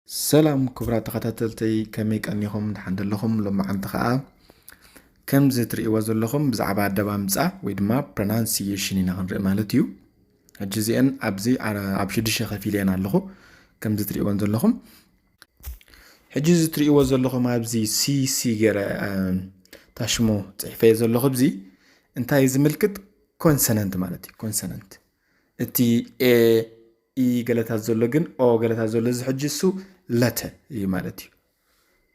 ሰላም ክቡራት ተኸታተልተይ፣ ከመይ ቀኒኹም? ደሓን ደለኹም? ሎማዓንቲ ኸዓ ከምዚ ትርእይዎ ዘለኹም ብዛዕባ ኣደማምጻ ወይ ድማ ፕሮናንሲዬሽን ኢና ክንርኢ ማለት እዩ። ሕጂ እዚአን ኣብዚ ኣ-፣ ኣብ ሽዱሽተ ከፊለየን ኣለኹ፣ ከምዚ ትርእይወን ዘለኹም። ሕጂ እዚ ትርእይዎ ዘለኹም ኣብዚ ሲ ሲ ገይረ፣ እ፣ ታሽሙ ጽሒፈዮ ዘለኹ፣ ኣብዚ እንታይ እዩ ዝምልክት? ኮንሰነንት ማለት እዩ። ኮንሰነንት፣ እቲ ኤ፣ ኢ ገለታት ዘሎ ግን ኦ ገለታት ዘሎ፣ እዚ ሕጂ እሱ ለተ እዩ ማለት እዩ።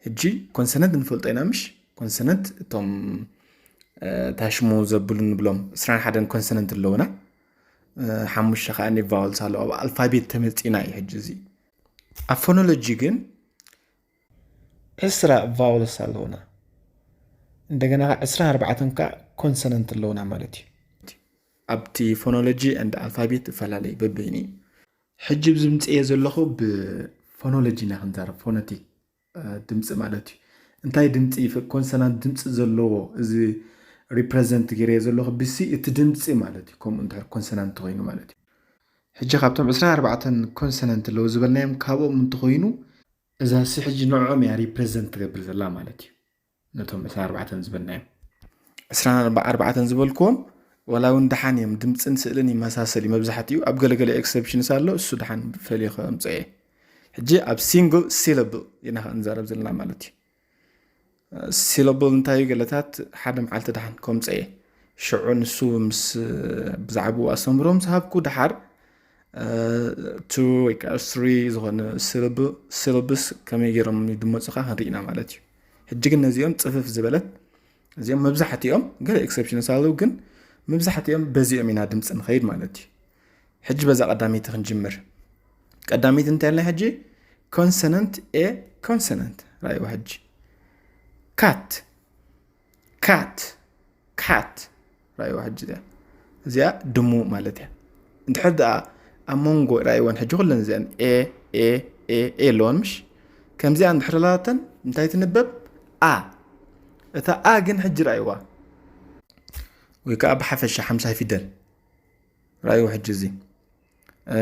ሕጂ ኮንሰነንት ንፈልጦ ኢና፣ ምሽ? ኮንሰነንት እቶም፣ እ፣ ታሽሙ ዘብሉ ንብሎም ዕስራን ሓደን ኮንሰነንት ኣለውና። እ፣ ሓሙሽተ ከኣኒ ቫውልስ ኣለዎ። ኣብ ኣልፋቤት ተመጺና እዩ ሕጂ እዚ። ኣብ ፎኖሎጂ ግን ዕስራ ቫውልስ ኣለውና። እንደገና ከዓ ዕስራን ኣርባዕተን ከዓ ኮንሰነንት ኣለውና ማለት እዩ። ኣብቲ ፎኖሎጂ ኤንድ ኣልፋቤት እፈላለዩ በበይኑ እዩ። ሕጂ ኣብዚ ምጽኤ ዘለኹ ብፎኖሎጂ ኢና ክንዛረብ፣ ፎነቲክ፣ እ፣ ድምፂ ማለት እዩ። እንታይ ድምፂ? ኮንሰናንት ድምፂ ዘለዎ፣ እዚ ሪፕረዘንት ገይረዮ ዘለኹ ብሲ እቲ ድምፂ ማለት እዩ። ከምኡ እንድሕር ኮንሰናንት ተኾይኑ ማለት እዩ። ሕጂ ካብቶም ዕስራን ኣርባዕተን ኮንሰነንት ኣለዉ ዝበልናዮም፣ ካብኦም እንተኾይኑ እዛ ሲ ሕጂ ንዕኦም እያ ሪፕረዘንት ትገብር ዘላ ማለት እዩ። ነቶም ዕስራን ኣርባዕተን ዝበልናዮም። ዕስራን ኣርባዕተን ዝበልክዎም ዋላ እውን ደሓን እዮም፣ ድምፅን ስእልን ይመሳሰል እዩ መብዛሕትኡ። ኣብ ገለገለ ኤክሰፕሽንስ ኣሎ፣ እሱ ደሓን ፈልየ ከምፅኦ እየ። ሕጂ ኣብ ሲንግል ሲለብል ኢና ክንዛረብ ዘለና ማለት እዩ። ሲለብል እንታይ እዩ? ገለታት ሓደ መዓልቲ ደሓን ከምፅኦ እየ። ሽዑ ንሱ ምስ፣ ብዛዕባኡ ኣስተምህሮ ምስ ሃብኩ፣ ደሓር፣ እ፣ ቱ ወይ ከዓ ስሪ ዝኾነ ሲለብ-፣ ሲለብስ ከመይ ገይሮም ይድመፁ ከዓ ክንርኢ ኢና ማለት እዩ። ሕጂ ግን ነዚኦም ፅፍፍ ዝበለት፣ እዚኦም መብዛሕትኦም፣ ገለ ኤክሰፕሽንስ ኣለዉ፣ ግን መብዛሕትኦም በዚኦም ኢና ድምፂ ንኸይድ ማለት እዩ። ሕጂ በዛ ቀዳመይቲ ክንጅምር። ቀዳመይቲ እንታይ ኢልና ሕጂ? ኮንሰነንት ኤ ኮንሰነንት። ራእይዋ ሕጂ። ካት፣ ካት፣ ካት። ራእይዋ ሕጂ እዚኣ። እዚኣ ድሙ ማለት እያ። እንድሕር ደኣ ኣብ መንጎ ራእይወን ሕጂ ኩለን እዚኣን ኤ፣ ኤ፣ ኤ፣ ኤ ኣለወን ምሽ? ከምዚኣ እንድሕር ላተን እንታይ ትንበብ? ኣ። እታ ኣ ግን ሕጂ ራእይዋ። ወይ ከዓ ብሓፈሻ ሓምሳይ ፊደል። ራእይዋ ሕጂ እዚ። እ፣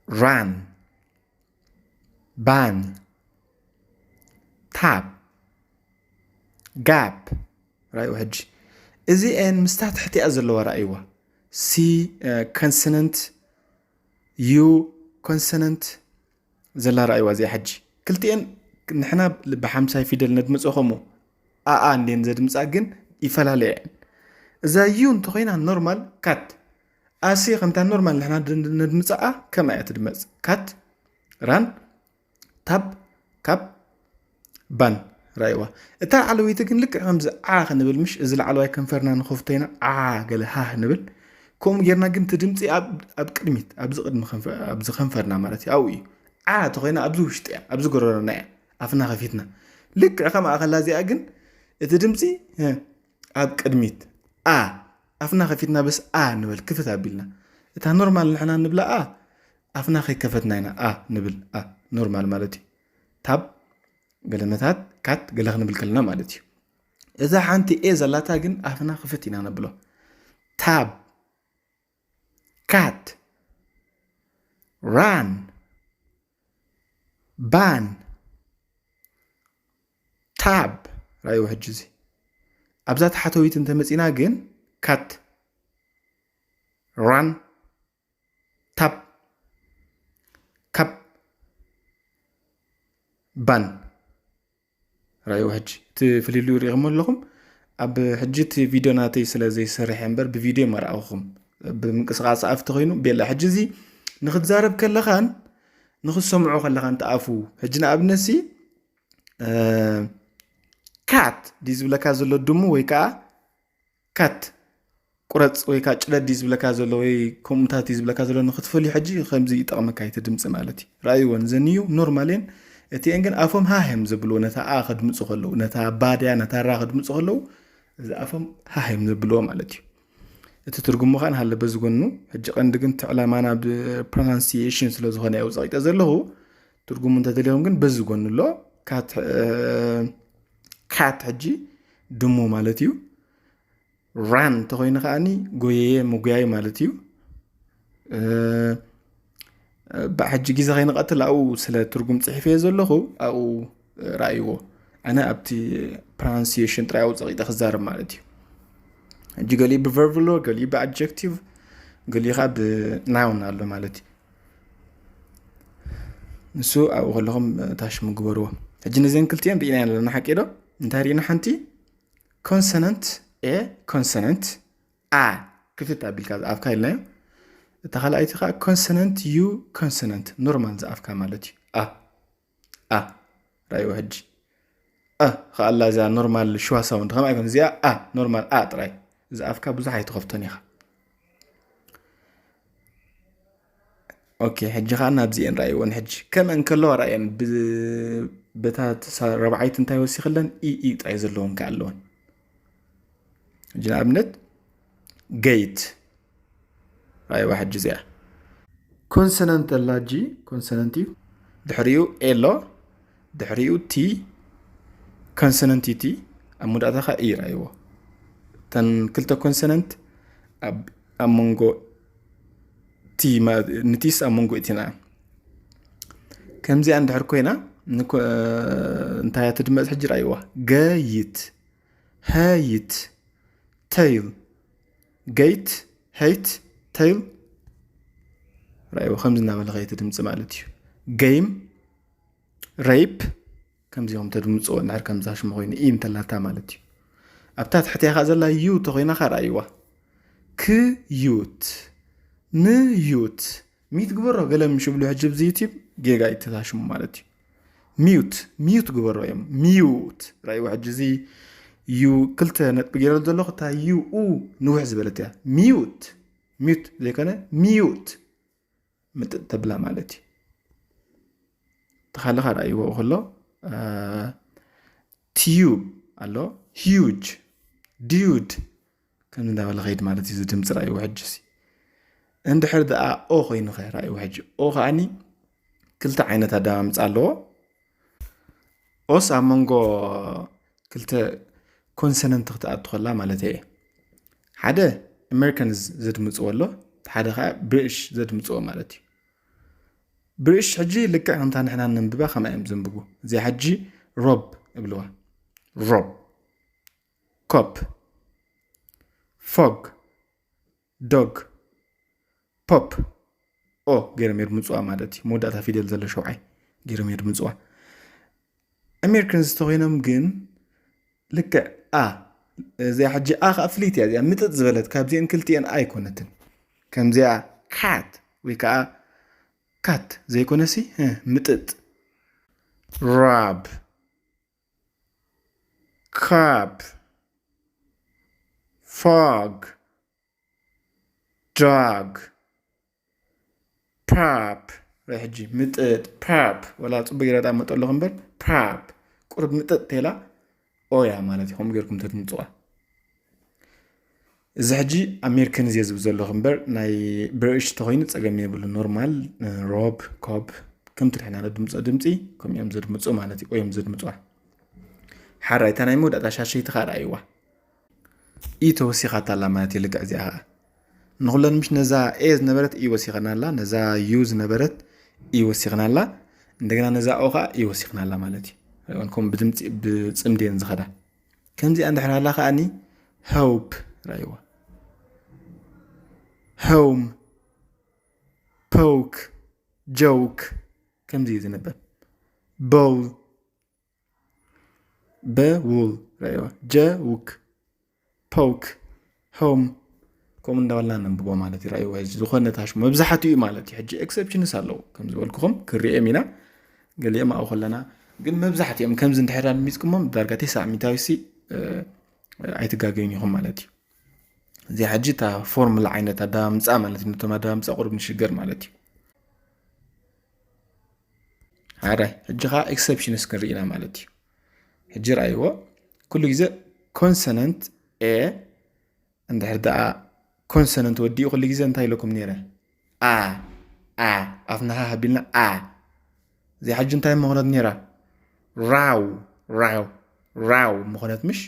ራን፣ ባን፣ ታፕ፣ ጋፕ። ራእይዋ ሕጂ። እዚኤን ምስታ ትሕቲኣ ዘለዋ ራእይዋ። ሲ፣ እ፣ ኮንሰነንት፣ ዩ ኮንሰነንት ዘላ ራእይዋ እዚኣ ሕጂ። ክልቲኤን ንሕና ብሓምሳይ ፊደል ነድምፆ ከምኡ ኣኣ እንዴን ዘድምፃ ግን ይፈላለያ እየን። እዛ ዩ እንተኾይና ኖርማል ካት፣ ኣሲ ከምታ ኖርማል ንሕና ድ-፣ ነድምፃ ኣ ከምኣ እያ ትድመፅ። ካት፣ ራን፣ ታብ፣ ካብ፣ ባን። ራእይዋ። እታ ላዕለወይቲ ግን ልክዕ ከምዚ ዓ ክንብል ምሽ፣ እዚ ላዕለዋይ ከንፈርና ንኸፍቶ ኢና፣ ዓ ገለ ሃህ ንብል። ከምኡ ጌርና ግን እቲ ድምፂ ኣብ፣ ኣብ ቅድሚት፣ ኣብዚ ቅድሚ ከንፈ-፣ ኣብዚ ከንፈርና ማለት እዩ፣ ኣብኡ እዩ። ዓ ተኾይና ኣብዚ ውሽጢ እያ፣ ኣብዚ ጎረሮና እያ፣ ኣፍና ከፊትና። ልክዕ ከምኣ ከላ እዚኣ ግን እቲ ድምፂ፣ እ፣ ኣብ ቅድሚት፣ ኣ፣ ኣፍና ከፊትና በስ ኣ ንበል፣ ክፍት ኣቢልና። እታ ኖርማል ንሕና ንብላ ኣ፣ ኣፍና ከይከፈትና ኢና ኣ ንብል፣ ኣ፣ ኖርማል ማለት እዩ። ታብ፣ ገለመታት፣ ካት፣ ገለ ክንብል ከለና ማለት እዩ። እዛ ሓንቲ ኤ ዘላታ ግን ኣፍና ክፍት ኢና ነብሎ። ታብ፣ ካት፣ ራን፣ ባን፣ ታብ። ራእይዎ ሕጂ እዚ። ኣብዛ ታሕተዊት እንተመጺና ግን ካት፣ ራን፣ ታብ፣ ካብ፣ ባን። ራእይዎ ሕጂ። እቲ ፍልልዩ ርኢኹሞ ኣለኹም። ኣብ ሕጂ እቲ ቪድዮ ናተይ ስለ ዘይሰርሕ እምበር ብቪድዮ መርኣኹኹም። ብምንቅስቓስ ኣፍ ተኾይኑ ቤላ። ሕጂ እዚ ንኽትዛረብ ከለኻን ንኽትሰምዖ ከለኻን ተኣፉ። ሕጂ ንኣብነት ሲ፣ እ፣ ካት ድዩ ዝብለካ ዘሎ ድሙ ወይ ከዓ ካት ቁረፅ ወይ ከዓ ጭደድ ድዩ ዝብለካ ዘሎ ወይ ከምኡታት እዩ ዝብለካ ዘሎ ንኽትፈልዩ ሕጂ ከምዚ ይጠቕመካ እቲ ድምፂ ማለት እዩ። ረኣይወን ዘንዩ ኖርማል እየን። እቲአን ግን ኣፎም ሃህ እዮም ዘብልዎ ነታ ኣ ከድምፁ ከለዉ፣ ነታ ባ ድያ ነታ ራ ከድምፁ ከለዉ እዚ ኣፎም ሃህ እዮም ዘብልዎ ማለት እዩ። እቲ ትርጉሙ ከዓ ንሃለ በዚ ጎኑ። ሕጂ ቀንዲ ግን እቲ ዕላማና ብ ፕሮናንሲዬሽን ስለ ዝኾነ እየ ኣውፀቂጠ ዘለኹ። ትርጉሙ እንተደሊኹም ግን በዚ ጎኑ ኣሎ። ካት፣ እ፣ ካት ሕጂ ድሙ ማለት እዩ። ራን እንተኾይኑ ከዓኒ ጎየየ፣ ምጉያይ ማለት እዩ። እ፣ ብሕጂ ግዜ ከይንቐትል ኣብኡ ስለ ትርጉም ጽሒፈዮ ዘለኹ ኣብኡ ራእይዎ። ኣነ ኣብቲ ፕሮናንሲዬሽን ጥራይ ኣብኡ ጸቒጠ ክዛረብ ማለት እዩ። ሕጂ ገሊኡ ብቨርብ ኣሎ፣ ገሊኡ ብኣድጀክቲቭ፣ ገሊኡ ከዓ ብናውን ኣሎ ማለት እዩ። ንሱ ኣብኡ ከለኹም ታሽሙ ግበርዎ። ሕጂ ነዚን ክልቲኤን ርኢና ኣለና ሓቂ ዶ? እንታይ ርኢና? ሓንቲ ኮንሰነንት ኤ ኮንሰነንት ኣ ክፍት ኣቢልካ ዝኣፍካ ኢልናዮ። እታ ካልኣይቲ ከዓ ኮንሰነንት ዩ ኮንሰነንት ኖርማል ዝኣፍካ ማለት እዩ። ኣ ኣ ራእይዎ ሕጂ ኣ ከኣላ እዚኣ ኖርማል ሽዋ ሳውንድ ከማ ኣይኮን እዚኣ ኣ ኖርማል ኣ ጥራይ ዝኣፍካ ብዙሕ ኣይትኸፍቶን ኢኻ። ኦኬ ሕጂ ከዓ ናብዚኤን ራእይወን ሕጂ ከም እንከለዋ ራእየን በታ ረብዓይቲ እንታይ ወሲኽለን ኢኢ ጥራይ ዘለውን ከዓ ኣለወን። ሕጂ ንኣብነት ገይት ራእይዋ ሕጂ እዚኣ ኮንሰነንት ኣላ ጂ ኮንሰነንት እዩ። ድሕሪኡ ኤሎ ድሕሪኡ ቲ ኮንሰነንት ቲ ኣብ መወዳእታ ከዓ ኢ ራእይዎ። እተን ክልተ ኮንሰነንት ኣብ መንጎ ንቲስ ኣብ መንጎ እቲና ከምዚኣ እንድሕር ኮይና እንታይ እያ ትድመፅ ሕጂ ራእይዋ። ገይት ሀይት ተይል ገይት ሀይት ተይል ራእይዎ ከምዚ እናበለ ከየትድምፂ ማለት እዩ። ገይም ሬፕ ከምዚኹም ተድምፅዎ እንድሕር ከምዛ ሽሙ ኮይኑ ኢ እንተላታ ማለት እዩ። ኣብታ ትሕትያ ከዓ ዘላ ዩ ተኮይና ከዓ ራእይዋ። ክዩት ምዩት ሚት ግበሮ ገለ ምሽ ብሉ ሕጂ ብዚ ዩቲብ ጌጋ ይተታሽሙ ማለት እዩ። ሚዩት ሚዩት ግበሮ እዮም ሚዩት ራእይዋ ሕጂ እዚ ዩ ክልተ ነጥቢ ገይረ ዘለኹ እታ ዩ ኡ ንውሕ ዝበለት እያ። ሚዩት ሚዩት ዘይኮነ ሚዩት ምጥጥ ተብላ ማለት እዩ። ተኻልኻ ራእይዎ ከሎ ቲዩብ ኣሎ ሂዩጅ ዲዩድ ከምዚ እንዳበለ ኸይድ ማለት እዩ። ድምፂ ራእይዎ ሕጂ ሲ እንድሕር ደኣ ኦ ኮይኑ ኸ ራእይዎ ሕጂ ኦ ከዓኒ ክልተ ዓይነት ኣደማምፃ ኣለዎ። ኦስ ኣብ መንጎ ክልተ ኮንሰነንት ክትኣቱ ከላ ማለት እየ። ሓደ ኣሜሪካንስ ዘድምፅዎ ኣሎ፣ ሓደ ከዓ ብሪሽ ዘድምፅዎ ማለት እዩ። ብሪሽ ሕጂ ልክዕ ከምታ ንሕና ነንብባ ከማ እዮም ዘንብቡ። እዚኣ ሕጂ ሮብ እብልዋ። ሮብ፣ ኮፕ፣ ፎግ፣ ዶግ፣ ፖፕ ኦ ገይሮም የድምፅዋ ማለት እዩ። መወዳእታ ፊደል ዘሎ ሸውዓይ ገይሮም የድምፅዋ። ኣሜሪካንስ ተኮይኖም ግን ልክዕ ኣ እዚኣ ሕጂ ኣ ከዓ ፍልይቲ እያ። እዚኣ ምጥጥ ዝበለት ካብዚአን ክልቲአን ኣይኮነትን። ከምዚኣ ካት ወይ ከዓ ካት ዘይኮነሲ ምጥጥ ራብ ካብ ፋግ ዳግ ፓፕ ራይ ሕጂ ምጥጥ ፓፕ ወላ ፅቡቅ ይረዳ መጠ ኣለኹ እምበር ፓፕ ቁርብ ምጥጥ ተላ ኦያ ማለት እዩ። ከምኡ ገይርኩም ተድምፅዋ። እዚ ሕጂ ኣሜሪካን እየ ዝብል ዘለኹ እምበር ናይ ብሪሽ ተኮይኑ ፀገም የብሉ። ኖርማል ሮብ ኮብ ከምቲ ድሕና ድምፆ ድምፂ ከምኡ እዮም ዘድምፁ ማለት እዩ። ኦዮም ዘድምፅዋ ሓራይ እታ ናይ መወዳእታ ሻሸይቲ ከዓ ረኣይዋ። ኢ ተወሲኻታ ኣላ ማለት እዩ። ልክዕ እዚኣ ከዓ ንኹለን ምሽ ነዛ ኤ ዝነበረት ኢ ወሲኸና ኣላ፣ ነዛ ዩ ዝነበረት ኢ ወሲኽና ኣላ፣ እንደገና ነዛ ኦ ከዓ ኢ ወሲኽና ኣላ ማለት እዩ። ሪእወን ከምኡ ብድምፂ ብፅምዲ እየን ዝኸዳ። ከምዚኣ እንድሕር ኣላ ከዓኒ ሆፕ ረኣይዋ። ሆም፣ ፖክ፣ ጆክ ከምዚ እዩ ዝንበብ። ቦል፣ በውል ረእይዋ። ጀውክ፣ ፖክ፣ ሆም ከምኡ እንዳበልና ነንብቦ ማለት እዩ። ረእይዋ ዝኾነ ታሽ መብዛሕትኡ ማለት እዩ። ሕጂ ኤክሰፕሽንስ ኣለዉ ከም ዝበልኩኹም ክርኤም ኢና ገሊኦም ኣብኡ ከለና ግን መብዛሕትኦም ከምዚ እንድሕር ኣድሚፅኩሞም ዳርጋ ተስዓ ሚእታዊ ሲ ኣይትጋገዩን ኢኹም ማለት እዩ። እዚኣ ሕጂ እታ ፎርሙላ ዓይነት ኣዳምፃ ማለት እዩ። ነቶም ኣዳምፃ ቁሩብ ንሽገር ማለት እዩ። ሓራይ ሕጂ ከዓ ኤክሰፕሽንስ ክንርኢ ኢና ማለት እዩ። ሕጂ ረኣይዎ ኩሉ ግዜ ኮንሰነንት ኤ እንድሕር ደኣ ኮንሰነንት ወዲኡ ኩሉ ግዜ እንታይ ኢለኩም ነይረ? ኣ ኣ ኣፍናሃ ሃቢልና ኣ እዚኣ ሕጂ እንታይ ምኾነት ነይራ? ራው ራው ራው ምኾነት ምሽ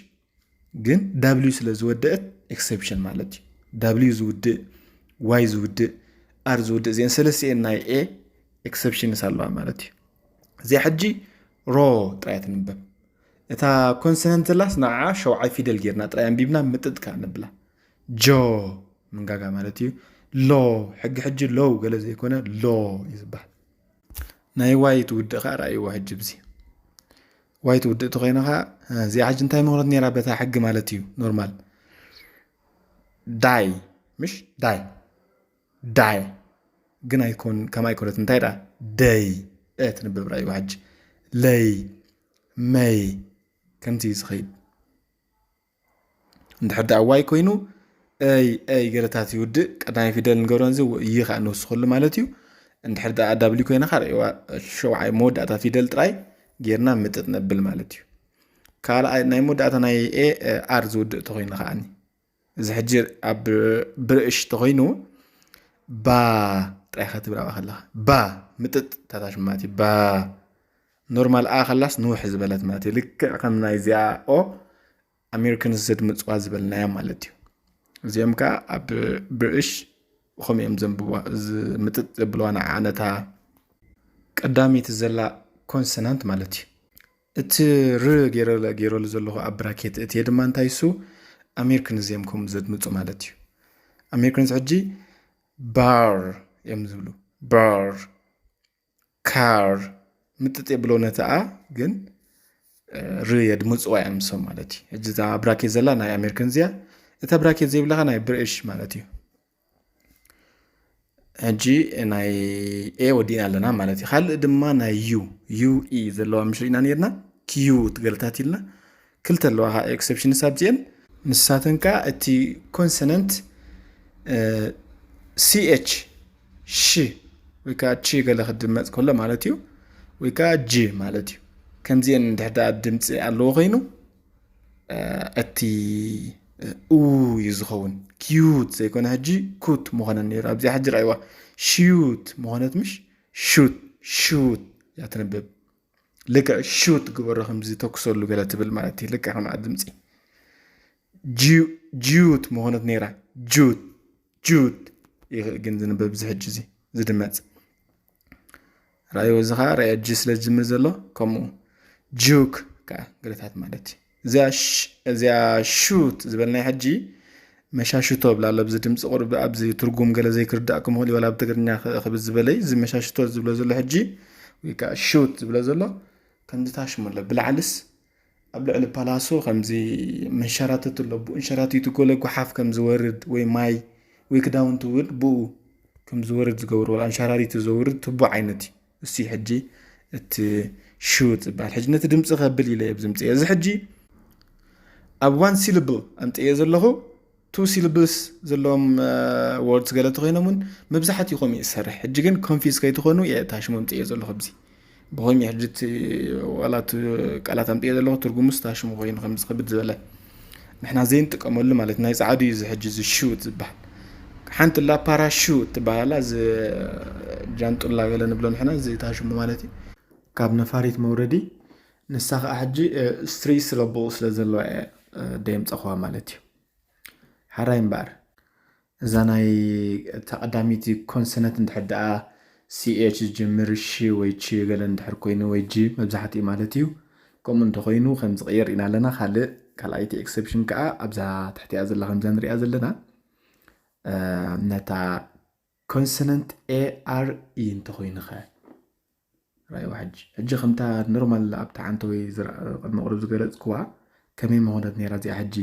ግን ዳብሊዩ ስለ ዝወደአት ኤክሰፕሽን ማለት እዩ። ዳብሊዩ ዝውድእ ዋይ ዝውድእ ኣር ዝውድእ እዚአን ሰለስቲኤን ናይ ኤ exceptions ኣለዋ ማለት እዩ። እዚኣ ሕጂ ሮ ጥራይ ትንበብ። እታ ኮንሶነንት ላስ ንዓ ሸውዓይ ፊደል ጌርና ጥራይ ኣንቢብና ምጥጥ ከኣ ንብላ። ጆ ምንጋጋ ማለት እዩ። ሎ ሕጊ ሕጂ ሎው ገለ ዘይኮነ ሎ እዩ ዝበሃል። ናይ ዋይ ትውድእ ከኣ ረኣይዎ ሕጂ ብዚ ዋይ ትውድእ ተኮይና ከኣ እዚኣ ሕጂ እንታይ ምኾነት ነይራ በታ ሕጊ ማለት እዩ ኖርማል ዳይ ምሽ ዳይ ዳይ ግን ኣይኮን ከም ኣይኮነት እንታይ ዳ ደይ እ ትንብብ ረኣይዎ ሕጂ ለይ መይ ከምዚ እዩ ዝኸይድ። እንድሕር ደኣ ዋይ ኮይኑ ኣይ ኣይ ገለታት ይውድእ ቀዳማይ ፊደል ንገብሮ እዚ ይ ከዓ ንውስኸሉ ማለት እዩ። እንድሕር ደኣ ዳብሊ ኮይና ከዓ ርእዋ ሸውዓይ መወዳእታ ፊደል ጥራይ ጌርና ምጥጥ ነብል ማለት እዩ። ካልኣይ ናይ መወዳእታ ናይ ኤ ኣር ዝውድእ ተኮይኑ ከዓኒ እዚ ሕጂ ኣብ ብርእሽ ተኮይኑ ባ ጥራይ ከትብል ኣብኣ ከለካ ባ ምጥጥ ታታሽ ማለት እዩ። ባ ኖርማል ኣ ከላስ ንውሕ ዝበለት ማለት እዩ። ልክዕ ከም ናይ እዚኣ ኦ ኣሜሪካንስ ዘድምፅዋ ዝበልናያ ማለት እዩ። እዚኦም ከዓ ኣብ ብርእሽ ከምኡ እዮም ዘንብብዋ ምጥጥ ዘብልዋ ንዓ ነታ ቀዳመይቲ ዘላ ኮንሰናንት ማለት እዩ። እቲ ር ገይረሉ ዘለኹ ኣብ ብራኬት እቲ ድማ እንታይ እሱ ኣሜሪካንስ እዮም ከምኡ ዘድምፁ ማለት እዩ። ኣሜሪካንስ ሕጂ ባር እዮም ዝብሉ ባር ካር ምጥጥ የብሎ ነተኣ ግን ር የድምፅዋ እዮም ንሶም ማለት እዩ። ሕጂ እዛ ብራኬት ዘላ ናይ ኣሜሪካን እዚኣ እታ ብራኬት ዘይብላኻ ናይ ብርሽ ማለት እዩ። ሕጂ ናይ ኤ ወዲእና ኣለና ማለት እዩ። ካልእ ድማ ናይ ዩ ዩ ኢ ዘለዋ ምሽ ርኢና ነርና ኪዩ ትገልታት ኢልና ክልተ ኣለዋ ኤክሰፕሽንስ ኣብዚአን ንሳተን ከዓ እቲ ኮንሰነንት ሲኤች ሽ ወይ ከዓ ቺ ገለ ክድመፅ ከሎ ማለት እዩ ወይ ከዓ ጂ ማለት እዩ። ከምዚአን እንድሕር ደኣ ድምፂ ኣለዎ ኮይኑ እቲ ኡ እዩ ዝኸውን። ኪዩት ዘይኮነ ሕጂ ኩት ምኾነ ነይሩ። ኣብዚኣ ሕጂ ረኣይዋ ሽዩት ምኾነት ምሽ ሹት ሹት እያ ትንብብ። ልክዕ ሹት ግበሮ ከምዚ ተኩሰሉ ገለ ትብል ማለት እዩ። ልክዕ ከምኣ ድምፂ ጁት ምኾነት ነይራ። ጁት ጁት ይኽእል ግን ዝንበብ እዚ ሕጂ እዚ ዝድመፅ ራእዮ እዚ ከዓ ራእዮ ጂ ስለ ዝጅምር ዘሎ ከምኡ ጁክ ከዓ ገለታት ማለት እዩ። እዚኣ ሹት ዝበልናይ ሕጂ መሻሽቶ ብላ ኣብዚ ድምፂ ቁርቢ ኣብዚ ትርጉም ገለ ዘይክርዳእ ክምኽእል ይበላ ብትግርኛ ክብል ዝበለይ እዚ መሻሽቶ ዝብሎ ዘሎ ሕጂ ወይ ከዓ ሹት ዝብሎ ዘሎ ከምዚ ታሽሙ ኣሎ ብላዕልስ ኣብ ልዕሊ ፓላሶ ከምዚ መንሸራተት ኣሎ ብኡ እንሸራቲቱ ገለ ጓሓፍ ከም ዝወርድ ወይ ማይ ወይ ክዳውንቲ እውን ብኡ ከም ዝወርድ ዝገብሩ ወላ ኣንሸራሪቱ ዘውርድ ትቡ ዓይነት እዩ። እሱ ሕጂ እቲ ሹት ዝበሃል ሕጂ ነቲ ድምፂ ከብል ኢለ እየ ዝምፅእ እዚ ሕጂ ኣብ ዋን ሲልብል ኣምፅእዮ ዘለኹ ቱ ሲልብልስ ዘለዎም ወርድስ ገለ ተኮይኖም እውን መብዛሕትኡ ከምኡ ይሰርሕ ሕጂ ግን ኮንፊዝ ከይትኾኑ እየ ታሽሙ ኣምፅእዮ ዘለኹ ኣብዚ ብኮይኑ ሕጂ እቲ ዋላ እቲ ቃላት ኣምፅእዮ ዘለኹ ትርጉሙስ ታሽሙ ኮይኑ ከም ዝኸብድ ዝበለ ንሕና ዘይንጥቀመሉ ማለት ናይ ፃዕዱ እዩ እዚ ሕጂ እዚ ሹት ዝበሃል ሓንቲ ላ ፓራሹት ትበሃላ እዚ ጃንጡላ ገለ ንብሎ ንሕና እዚ ታሽሙ ማለት እዩ ካብ ነፋሪት መውረዲ ንሳ ከዓ ሕጂ ስትሪ ስለቦ ስለ ዘለዋ እየ ደየምፀኽዋ ማለት እዩ ሓራይ እምበኣር እዛ ናይ እታ ቀዳሚቲ ኮንሰነት እንድሕር ደኣ ሲኤች ዝጅምር ሺ ወይ ቺ ገለ እንድሕር ኮይኑ ወይ ጂ መብዛሕትኡ ማለት እዩ ከምኡ እንተኮይኑ ከም ዝቕየር ኢና ኣለና ካልእ ካልኣይቲ ኤክሰፕሽን ከዓ ኣብዛ ትሕቲኣ ዘላ ከምዛ ንሪኣ ዘለና ነታ ኮንሰነንት ኤ ኣር ኢ እንተኮይኑ ከ ራእይዋ ሕጂ ሕጂ ከምታ ኖርማል ኣብታ ዓንተወይ ቅድሚ ቅሩብ ዝገለፅክዋ ከመይ መኾነት ነይራ እዚኣ ሕጂ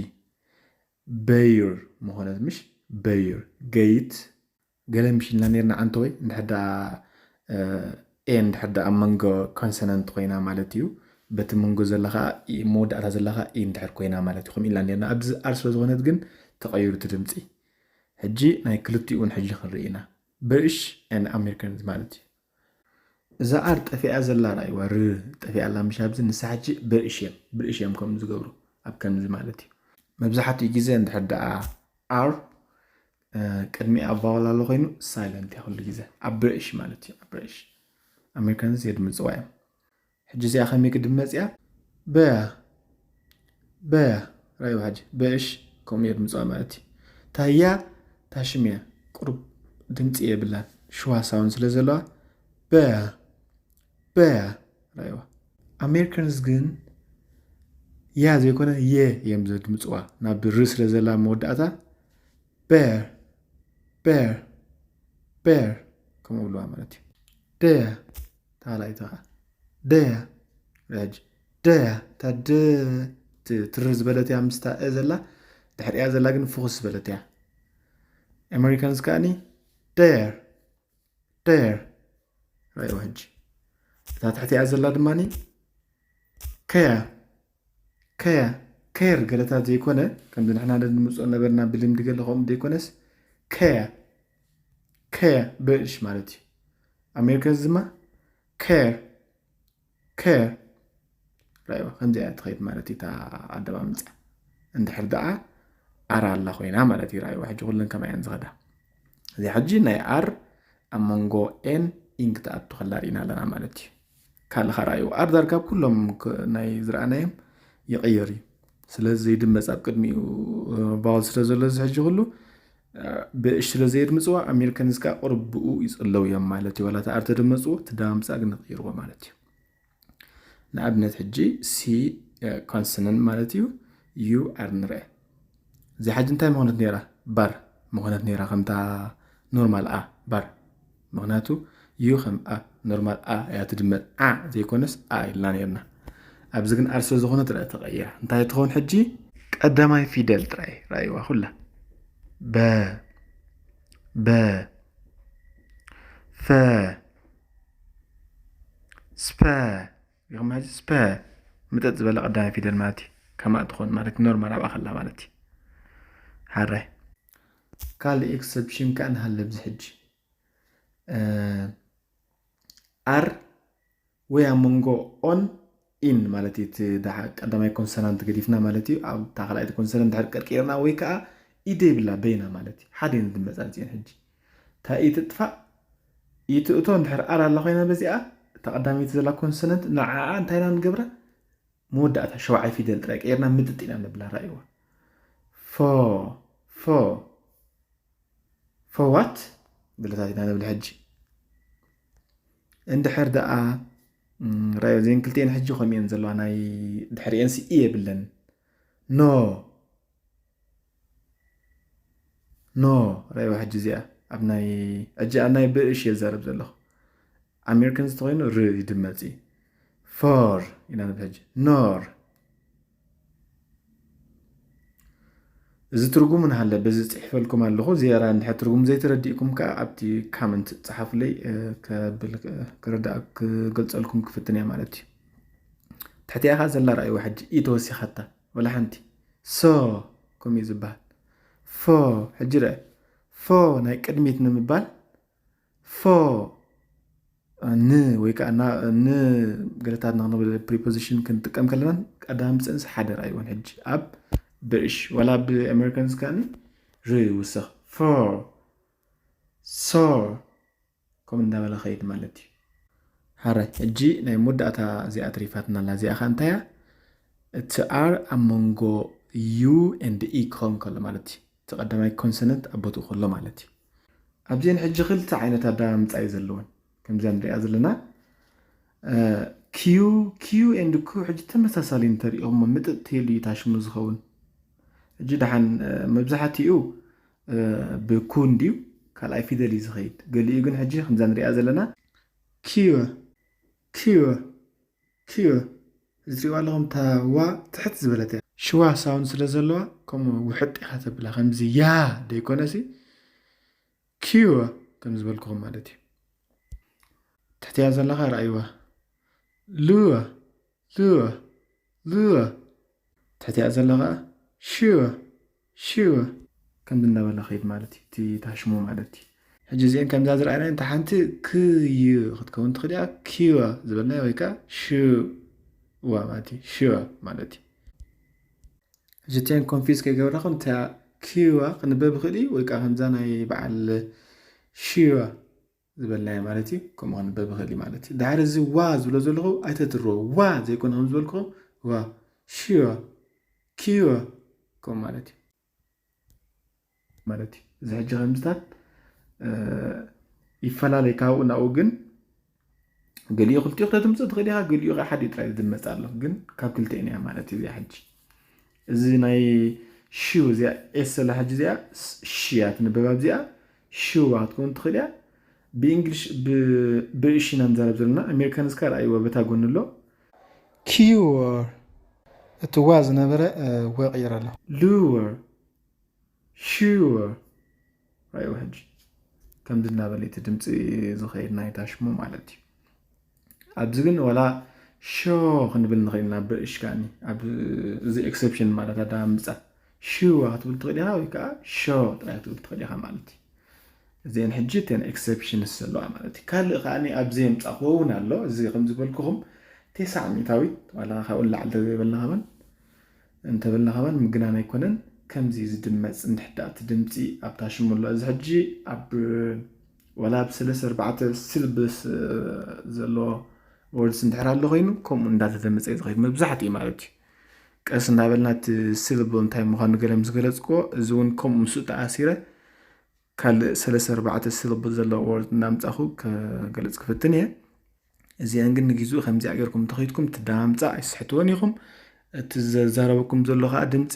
በይር ምኾነት ምሽ በይር ገይት ገለ ምሽ ኢልና ነርና ዓንተወይ እንድሕር ደኣ ኤ እንድሕር ደኣ መንጎ ኮንሰነንት ኮይና ማለት እዩ በቲ መንጎ ዘላ ከዓ መወዳእታ ዘላ ከዓ ኢ እንድሕር ኮይና ማለት እዩ ከምኡ ኢልና ነርና ኣብዚ ኣር ስለ ዝኾነት ግን ተቐይሩ እቲ ድምፂ ሕጂ ናይ ክልቲኡ እውን ሕጂ ክንርኢ ኢና ብርሽ ን ኣሜሪካንስ ማለት እዩ እዛ ኣር ጠፊኣ ዘላ ራእይዋ ር ጠፊኣ ኣላ ምሽ ኣብዚ ንሳ ሕጂ ብርሽ እዮም ብርሽ እዮም ከም ዝገብሩ ኣብ ከምዚ ማለት እዩ መብዛሕትኡ ግዜ እንድሕር ደኣ ኣር ቅድሚኣ ቫወል ኣሎ ኮይኑ ሳይለንት እያ ኩሉ ግዜ ኣብ ብርሽ ማለት እዩ ኣብ ብርሽ ኣሜሪካንስ የድምፅዋ እዮም ሕጂ እዚኣ ከመይ ክድመፅ እያ በያ በያ ራእይዋ ሕጂ ብእሽ ከምኡ የድምፅዋ ማለት እዩ ታያ ታሽም እያ ቁሩብ ድምፂ የብላን ሽዋ ሳውን ስለ ዘለዋ bear, bear። ራይዋ ኣሜሪካንስ ግን ያ ዘይኮነ የ እዮም ዘድምፅዋ ናብ ር ስለ ዘላ መወዳእታ bear, bear, bear ከምኡ ብለዋ ማለት እዩ። ደያ ታላይታ ደያ ሕጂ ደያ ታደ ትርር ዝበለት እያ ምስታ እ ዘላ ድሕሪያ ዘላ ግን ፍኹስ ዝበለት እያ። ኣሜሪካንስ ከዓኒ ደር ደር ራይዋ ሕጂ እታ ትሕቲያ ዘላ ድማ ከያ ከያ ከየር ገለታት ዘይኮነ ከምዚ ንሕና ንምፅኦ ነበርና ብልምዲ ገለ ከምኡ ዘይኮነስ ከያ ከያ ብእሽ ማለት እዩ። ኣሜሪካንስ ድማ ከር ከር ራይዋ ከምዚኣ ትኸይድ ማለት እዩ። እታ ኣደማምፃ እንድሕር ደኣ ኣር ኣላ ኮይና ማለት እዩ። ራይዋ ሕጂ ኩለን ከማይ እየን ዝኸዳ። እዚ ሕጂ ናይ ኣር ኣብ መንጎ ኤን ኢን ክትኣቱ ከላ ርኢና ኣለና ማለት እዩ። ካልእ ኸዓ ራእዩ ኣር ዳርጋ ኣብ ኩሎም ክ- ናይ ዝረኣናዮም ይቕየር እዩ። ስለዚ ዘይድመፅ ኣብ ቅድሚኡ ቫውል ስለ ዘሎ እዚ ሕጂ ኩሉ ብእሽ ስለ ዘየድምፅዋ ኣሜሪካንስ ከዓ ቁሩብ ብኡ ይፅለው እዮም ማለት እዩ። ዋላ እቲ ኣር ተደመፅዎ እቲ ዳምፃ ግን ይቕይርዎ ማለት እዩ። ንኣብነት ሕጂ ሲ ኮንሶነንት ማለት እዩ። ዩ ኣር ንርአ እዚኣ ሕጂ እንታይ ምኾነት ነይራ? ባር ምኾነት ነይራ ከምታ ኖርማል ኣ ባር። ምኽንያቱ ዩ ከም ኣ ኖርማል ኣ እያ ትድመፅ ዓ ዘይኮነስ ኣ ኢልና ነርና። ኣብዚ ግን ኣር ስለ ዝኾነ ትረአ ተቐይራ እንታይ ትኸውን ሕጂ? ቀዳማይ ፊደል ጥራይ ራእይዋ ኩላ በ በ ፈ ስፐ ሪኹም ሕጂ ስፐ ምጠጥ ዝበለ ቀዳማይ ፊደል ማለት እዩ። ከማእ ትኾን ማለት ኖርማል ኣብኣ ከላ ማለት እዩ። ሓራይ ካልእ ኤክሰፕሽን ከዓ ንሃለ ኣብዚ ሕጂ ኣር ወይ ኣብ መንጎ ኦን ኢን ማለት እዩ። እቲ ደሓ ቀዳማይ ኮንሰናንት ገዲፍና ማለት እዩ። ኣብታ ካልኣይቲ ኮንሰናንት ድሕር ቀርቂርና ወይ ከዓ ኢደ ይብላ በይና ማለት እዩ። ሓደ እየን ዝመፃ እዚአን ሕጂ እታ ኢትጥፋእ ኢትእቶ እንድሕር ኣር ኣላ ኮይና በዚኣ እታ ቀዳመይቲ ዘላ ኮንሰነንት ንዓኣ እንታይ ኢና ንገብራ? መወዳእታ ሸውዓይ ፊደል ጥራይ ቀይርና ምጥጥ ኢና ንብላ። ራእይዋ ፎ ፎ ፎዋት ገለታት ኢና ንብል ሕጂ። እንድሕር ደኣ ራዮ ዜን ክልቲኤን ሕጂ ከምእን ዘለዋ ናይ ድሕሪኤን ሲ ኢ የብለን። ኖ ኖ ራይዋ ሕጂ እዚኣ ኣብ ናይ ሕጂ ኣብ ናይ ብእሽ እየ ዝዛረብ ዘለኹ። ኣሜሪካን ዝተኮይኑ ር ይድመፅ እዩ። ፎር ኢና ንብል ሕጂ ኖር። እዚ ትርጉሙ ንሃለ በዚ ፅሒፈልኩም ኣለኹ። ዚያራ እንድሕር ትርጉሙ ዘይተረዲእኩም ከዓ ኣብቲ ካመንት ፀሓፉለይ ከብል ክረዳእ ክገልፀልኩም ክፍትን እየ ማለት እዩ። ትሕቲኣ ከዓ ዘላ ረኣይዋ ሕጂ ኢ ተወሲኻታ ወላ ሓንቲ ሶ ከምኡ እዩ ዝበሃል። ፎ ሕጂ ርአ ፎ ናይ ቅድሚት ንምባል ፎ ን ወይ ከዓ ን ገለታት ንክንብል ፕሪፖዚሽን ክንጥቀም ከለና ቀዳም ፅንስ ሓደ ረኣይወን ሕጂ ኣብ ብእሽ ዋላ ብ ኣሜሪካንስ ከዓኒ ር ይውሰኽ ፎ ሶ ከምኡ እንዳበለ ኸይድ ማለት እዩ። ሓራይ ሕጂ ናይ መወዳእታ እዚኣ ትሪፋትና ኣላ። እዚኣ ኸ እንታይ እያ? እቲ ኣር ኣብ መንጎ ዩ ኤንድ ኢ ክኸውን ከሎ ማለት እዩ። እቲ ቀዳማይ ኮንሰነንት ኣብ ቦትኡ ከሎ ማለት እዩ። ኣብዚአን ሕጂ ክልተ ዓይነት ኣዳምፃ እዩ ዘለወን። ከምዚኣ ንሪኣ ዘለና ኪዩ ኪዩ ኤንድ ኩ ሕጂ ተመሳሳሊ እንተሪኦሞ ምጥጥ ተይሉ እዩ ታሽሙ ዝኸውን። ሕጂ ደሓን መብዛሕትኡ ብኩ እንድዩ ካልኣይ ፊደል እዩ ዝኸይድ። ገሊኡ ግን ሕጂ ከምዛ ንሪኣ ዘለና ኪወ ኪወ ኪወ እዚ ትሪእዋ ኣለኹም እታ ዋ ትሕት ዝበለት እያ። ሽዋ ሳውንድ ስለ ዘለዋ ከምኡ ውሕጥ ኢኻ ተብላ ከምዚ ያ ደይኮነሲ ኪወ ከም ዝበልኩኹም ማለት እዩ። ትሕትያ ዘለኻ ረኣይዋ ልወ ልወ ልወ ትሕትያ ዘለኻ ሽወ ሽወ ከምዚ እናበለ ኸይድ ማለት እዩ። እቲ ታሽሙ ማለት እዩ። ሕጂ እዚአን ከምዛ ዝረኣና እንተ ሓንቲ ክይ ክትከውን ትኽእል እያ። ኪወ ዝበልና ወይ ከዓ ሽዋ ማለት እዩ። ሽወ ማለት እዩ። ሕጂ እቲአን ኮንፊዝ ከይገብራኹም እንተ ኪዋ ክንበብ ይኽእል እዩ ወይ ከዓ ከምዛ ናይ በዓል ሽዋ ዝበልናዮ ማለት እዩ። ከምኡ ክንበብ ይኽእል እዩ ማለት እዩ። ድሓር እዚ ዋ ዝብሎ ዘለኹ ኣይተትርዎ። ዋ ዘይኮነ ከም ዝበልኩኹም ዋ ሽወ ኪወ ከምኡ ማለት እዩ ማለት እዩ። እዚ ሕጂ ከምዝታት ይፈላለይ ካብኡ ናብኡ ግን ገሊኡ ክልቲኡ ክተድምፆ ትኽእል ኢኻ፣ ገሊኡ ከዓ ሓደ ጥራይ ዝድመፅ ኣሎ። ግን ካብ ክልቲኤን እያ ማለት እዩ እዚኣ ሕጂ። እዚ ናይ ሽው እዚኣ ኤስ ዘላ ሕጂ እዚኣ ሽ እያ ትንበብ ኣብዚኣ ሽዋ ክትከውን ትኽእል እያ። ብእንግሊሽ ብእሽ ኢና ንዛረብ ዘለና። ኣሜሪካንስ ከ ረኣይዎ በታ ጎኒ ኣሎ። ኪወር እቲ ዋ ዝነበረ ወ ቀይረ ኣሎ። ሉወር ሽወር ራይዎ ሕጂ ከምዚ እናበለ እቲ ድምፂ ዝኸይድ ናይታ ሽሙ ማለት እዩ። ኣብዚ ግን ዋላ ሾ ክንብል ንኽእል ኢና ብእሽ ከዓኒ። እዚ ኤክሰፕሽን ማለት ኣዳምፃ ሽዋ ክትብል ትኽእል ኢኻ ወይ ከዓ ሾ ጥራይ ክትብል ትኽእል ኢኻ ማለት እዩ። እዚአን ሕጂ እተን ኤክሰፕሽንስ ዘለዋ ማለት እዩ። ካልእ ከዓኒ ኣብዚ የምፃእክዎ እውን ኣሎ። እዚ ከም ዝበልኩኹም ቴስዓ ሚእታዊት ዋላ ካብኡ ንላዕሊ ተዘይበልና ከማን እንተበልና ከማን ምግናን ኣይኮነን። ከምዚ ዝድመፅ እንድሕዳእ እቲ ድምፂ ኣብታ ሽሙ ኣሎ። እዚ ሕጂ ኣብ ዋላ ኣብ ሰለስተ ኣርባዕተ ሲልብስ ዘሎ ወርድስ እንድሕር ኣሎ ኮይኑ ከምኡ እንዳተደመፀ እዩ ዝኸይድ መብዛሕትኡ ማለት እዩ። ቀስ እንዳበልና እቲ ሲልብል እንታይ ምዃኑ ገለ ምስ ገለፅክዎ እዚ እውን ከምኡ ምስኡ ተኣሲረ ካልእ ሰለስተ ኣርባዕተ ሲልብል ዘለዎ ወርድ እናምፃኹ ከገልፅ ክፍትን እየ። እዚአን ግን ንጊዜኡ ከምዚኣ ጌርኩም እንተኸይድኩም ትዳምፃ ኣይስሕትወን ኢኹም። እቲ ዘዛረበኩም ዘሎ ከዓ ድምፂ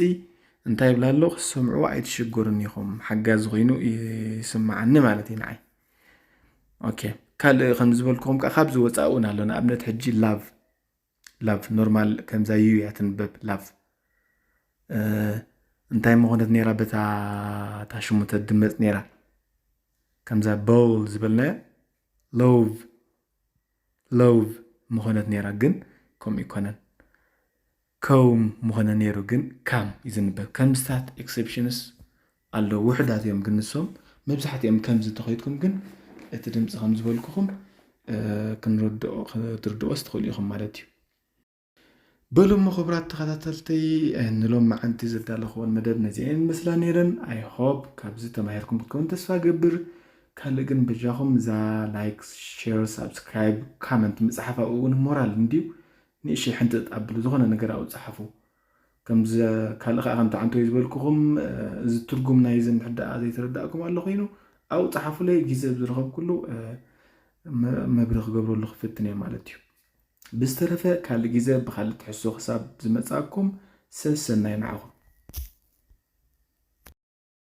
እንታይ ይብላ ኣሎ ክሰምዕዎ ኣይትሽገሩን ኢኹም። ሓጋዚ ኮይኑ ይስምዓኒ ማለት እዩ ንዓይ። ኦኬ ካልእ ከም ዝበልኩኹም ከዓ ካብዚ ወፃእ እውን ኣሎ። ንኣብነት ሕጂ ላቭ ላቭ ኖርማል ከምዛ ዩ እያ ትንበብ ላቭ እንታይ ምኾነት ነይራ በታ ታሽሙ ተድመፅ ነይራ ከምዛ ቦል ዝበልናዮ ሎቭ ሎቭ ምኾነት ነይራ ግን ከምኡ ይኮነን ከውም ምኾነ ነይሩ ግን ካም እዩ ዝንበብ ከምስታት ኤክሰፕሽንስ ኣለዉ ውሕዳት እዮም ግን ንሶም መብዛሕትኦም ከምዚ እንተኸይድኩም ግን እቲ ድምፂ ከም ዝበልኩኹም ክትርድኦስ ትኽእሉ ኢኹም ማለት እዩ። በሉ እሞ ክቡራት ተኸታተልተይ ንሎም መዓንቲ ዘዳለኽዎን መደብ ነዚአን መስላ ነይረን። I hope ካብዚ ተማሂርኩም ክትከውን ተስፋ ገብር። ካልእ ግን በጃኹም እዛ ላይክ፣ ሼር፣ ሳብስክራይብ፣ ካመንት ምፅሓፍ ኣብኡ እውን ሞራል እንድዩ። ንእሽተይ ሕንጥጥ ኣብሉ ዝኾነ ነገር ኣብኡ ፀሓፉ። ከምዚ ካልእ ከዓ ከምቲ ዓንተወይ ዝበልኩኹም እዚ ትርጉም ናይዚ እንድሕር ደኣ ዘይተረዳእኩም ኣሎ ኮይኑ ኣብኡ ፀሓፉለይ ግዜ ኣብ ዝረኸብኩሉ መብርሂ ክገብረሉ ክፍትን እየ ማለት እዩ። ብዝተረፈ ካልእ ግዜ ብካልእ ትሕዝቶ ክሳብ ዝመፃኩም ሰሰናይ ንዓኹም።